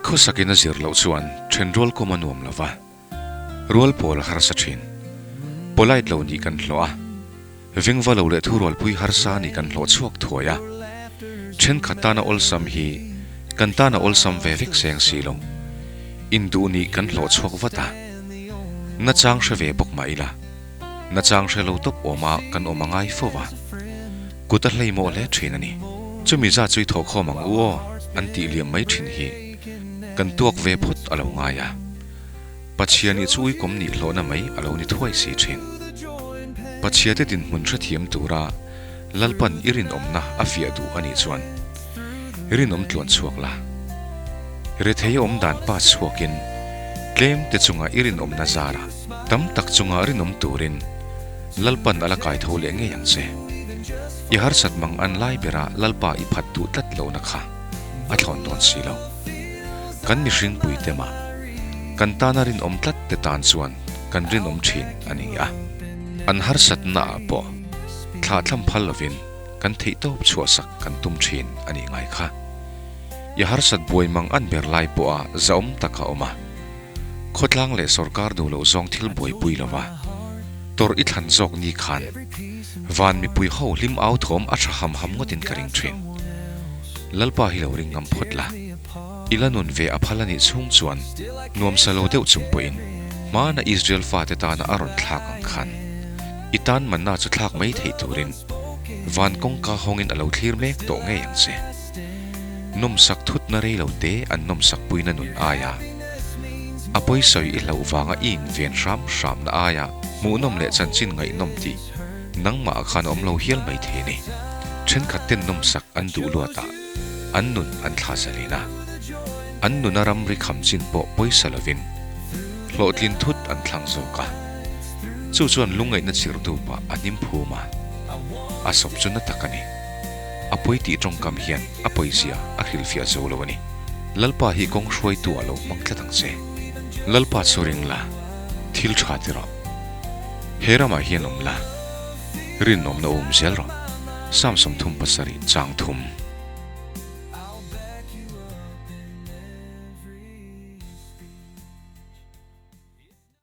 Khawsakin a zir loh chuan thenrual kawm a nuam lo va, rual pawl a harsa thin. Polite lo nih kan hlawh a, vengva lo leh thurualpui harsa nih kan hlawh chhuak thuai a. Thenkhat tana awlsam hi kan tana awlsam ve vek seng si lo. Induh nih kan hlawh chhuak vat a, nachang hre ve bawk mah ila. Nachang hre lo tawp awma kan awm a ngai fo va, kut a hlei mawh hle thin a ni. Chumi zat chu i thawhkhawm ang u aw an tih liam mai thin hi kan tuak ve phawt a lo ngai a, Pathian i chu uikawm nih hlawhna mai a lo ni thuai si thin. Pathiate dinhmun hrethiam tura Lalpan i rinawmna a fiah duh a nih chuan rinawm tluan chhuak la. Rethei awm dan pa chhuakin tlem te chunga i rinawmna zarah tam tak chunga rinawm turin Lalpan a la kai tho leh ngei ang che. I harsat mang an lai bera Lalpa i phat duh tlat lohna kha a thlawn dawn si lo. Kan mihring pui te mah kan tana rinawm tlat te tan chuan kan rinawm thin a ni a. An harsatna ah pawh thlah thlam phal lovin kan theihtawp chhuahsak kan tum thin a nih ngai kha. I harsat buai mang an ber lai pawha zahawm tak a awm a. Khawtlang leh sawrkar duh loh zawng thil buaipui lo va, tawrh i thlan zawk ni khan van mipui ho hlim au thawm a tha ham ham ngawtin ka ring thin. Lalpa hi lo ring ngam phawt la, i la nun ve a phal a nih chhung chuan nuamsa lo deuh chung pawhin hmana Israel fate tana a rawn thlak ang khan i tan manna chu thlak mai theih turin van kawngka hawngin a lo thlir mek tawh ngei ang che. Nawmsak thutna rei lo te an nawmsak puina nun aia a pawisawi i hlauh vanga i inven hram hramna aia hmuhnawm leh chanchin ngaihnawm tih nangmah khan a awm lo hial mai thei a ni. Thenkhat ten nawmsak an duh luatah an nun an thla zalin a, an nuna ramri kham chin pawh pawisa lovin hlawhtlin thut an thlang zawk a, chu chuan lungngaihna chirh dupah a hnim phum a, a sawp chu na tak a ni. A pawi tih tawngkam hian a pawizia a hrilhfiah zo lo a ni. Lalpa hi kawng hruaitu ah lo hmang tlat ang che. Lalpa chu ring la, thil tha ti rawh. He ramah hian awm la, rinawmna awm zel rawh. Psalm 37 chang thum.